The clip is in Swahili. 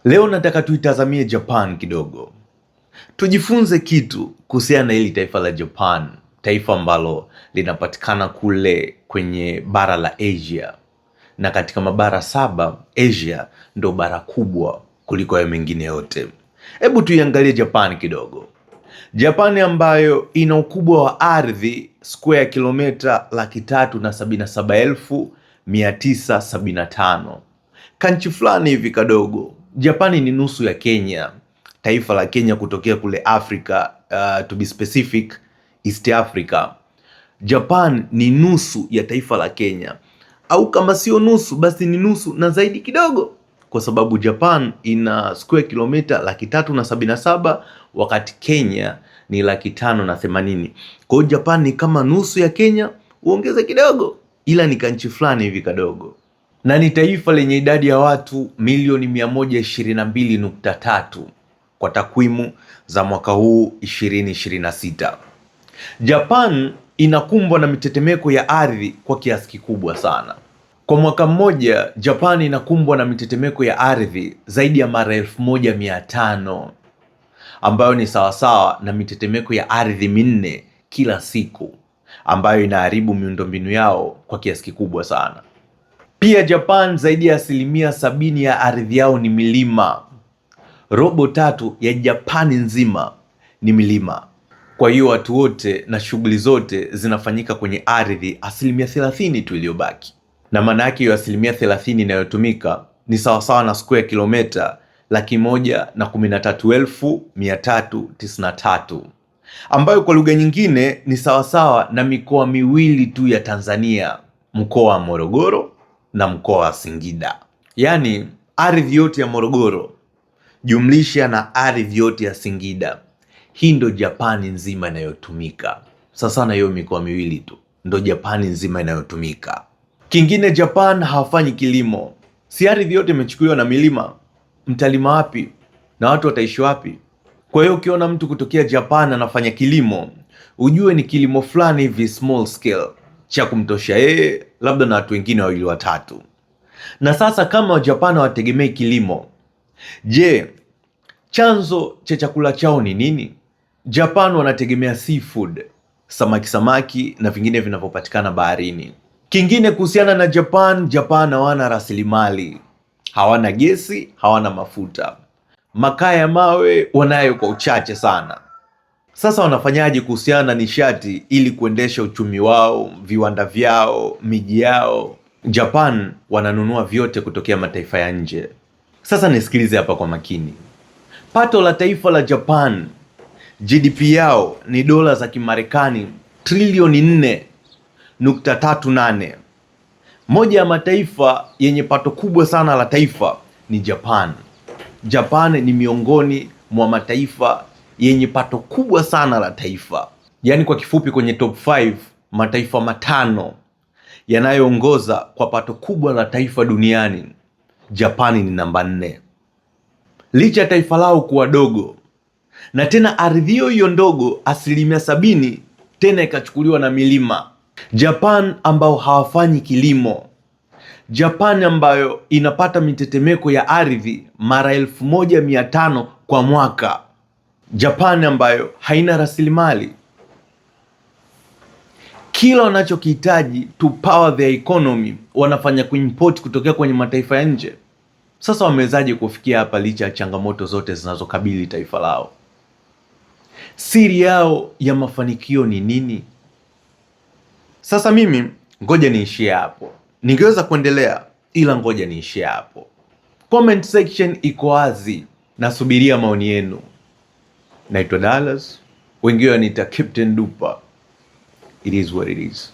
Leo nataka tuitazamie Japan kidogo, tujifunze kitu kuhusiana na hili taifa la Japan, taifa ambalo linapatikana kule kwenye bara la Asia, na katika mabara saba, Asia ndo bara kubwa kuliko hayo mengine yote. Hebu tuiangalie Japan kidogo. Japani ambayo ina ukubwa wa ardhi square kilomita 377,975, kanchi fulani hivi kadogo. Japani ni nusu ya Kenya, taifa la Kenya kutokea kule Afrika, to be specific East Africa. Japan ni nusu ya taifa la Kenya, au kama sio nusu basi ni nusu na zaidi kidogo, kwa sababu Japan ina square kilomita 377,000 wakati Kenya ni 580,000. Kwa hiyo Japan ni kama nusu ya Kenya, uongeze kidogo, ila ni kanchi fulani hivi kadogo, na ni taifa lenye idadi ya watu milioni 122.3 kwa takwimu za mwaka huu 2026. Japan inakumbwa na mitetemeko ya ardhi kwa kiasi kikubwa sana. Kwa mwaka mmoja, Japan inakumbwa na mitetemeko ya ardhi zaidi ya mara 1500 ambayo ni sawasawa na mitetemeko ya ardhi minne kila siku, ambayo inaharibu miundombinu yao kwa kiasi kikubwa sana. Pia Japan, zaidi ya 70% ya ardhi yao ni milima. Robo tatu ya Japani nzima ni milima. Kwa hiyo watu wote na shughuli zote zinafanyika kwenye ardhi 30% tu iliyobaki, na maana yake hiyo 30% inayotumika ni sawasawa na square kilomita 113,393, ambayo kwa lugha nyingine ni sawasawa na mikoa miwili tu ya Tanzania, mkoa wa Morogoro na mkoa wa Singida. Yaani ardhi yote ya Morogoro jumlisha na ardhi yote ya Singida, hii ndo Japani nzima inayotumika. Sasa na hiyo mikoa miwili tu ndo Japani nzima inayotumika. Kingine, Japan hawafanyi kilimo, si ardhi yote imechukuliwa na milima, mtalima wapi na watu wataishi wapi? Kwa hiyo ukiona mtu kutokea Japan anafanya kilimo, ujue ni kilimo fulani hivi small scale cha kumtosha yeye, labda na watu wengine wawili watatu. Na sasa kama Japan hawategemei kilimo, je, chanzo cha chakula chao ni nini? Japan wanategemea seafood, samaki samaki na vingine vinavyopatikana baharini. Kingine kuhusiana na Japan, Japan hawana rasilimali, hawana gesi, hawana mafuta, makaa ya mawe wanayo kwa uchache sana. Sasa wanafanyaje kuhusiana na nishati ili kuendesha uchumi wao, viwanda vyao, miji yao? Japan wananunua vyote kutokea mataifa ya nje. Sasa nisikilize hapa kwa makini. Pato la taifa la Japan, GDP yao ni dola za Kimarekani trilioni 4.38. Moja ya mataifa yenye pato kubwa sana la taifa ni Japan. Japan ni miongoni mwa mataifa yenye pato kubwa sana la taifa, yaani kwa kifupi, kwenye top 5 mataifa matano yanayoongoza kwa pato kubwa la taifa duniani, Japani ni namba 4. Licha ya taifa lao kuwa dogo na tena ardhi hiyo hiyo ndogo 70% tena ikachukuliwa na milima. Japan ambao hawafanyi kilimo, Japan ambayo inapata mitetemeko ya ardhi mara 1500 kwa mwaka, Japan ambayo haina rasilimali, kila wanachokihitaji to power their economy wanafanya kuimport kutokea kwenye mataifa ya nje. Sasa wamewezaje kufikia hapa licha ya changamoto zote zinazokabili taifa lao? Siri yao ya mafanikio ni nini? Sasa mimi ngoja niishie hapo. Ningeweza kuendelea ila ngoja niishie hapo. Comment section iko wazi, nasubiria maoni yenu. Naitwa Dallas, wengine waniita Captain Dupa. It is what it is.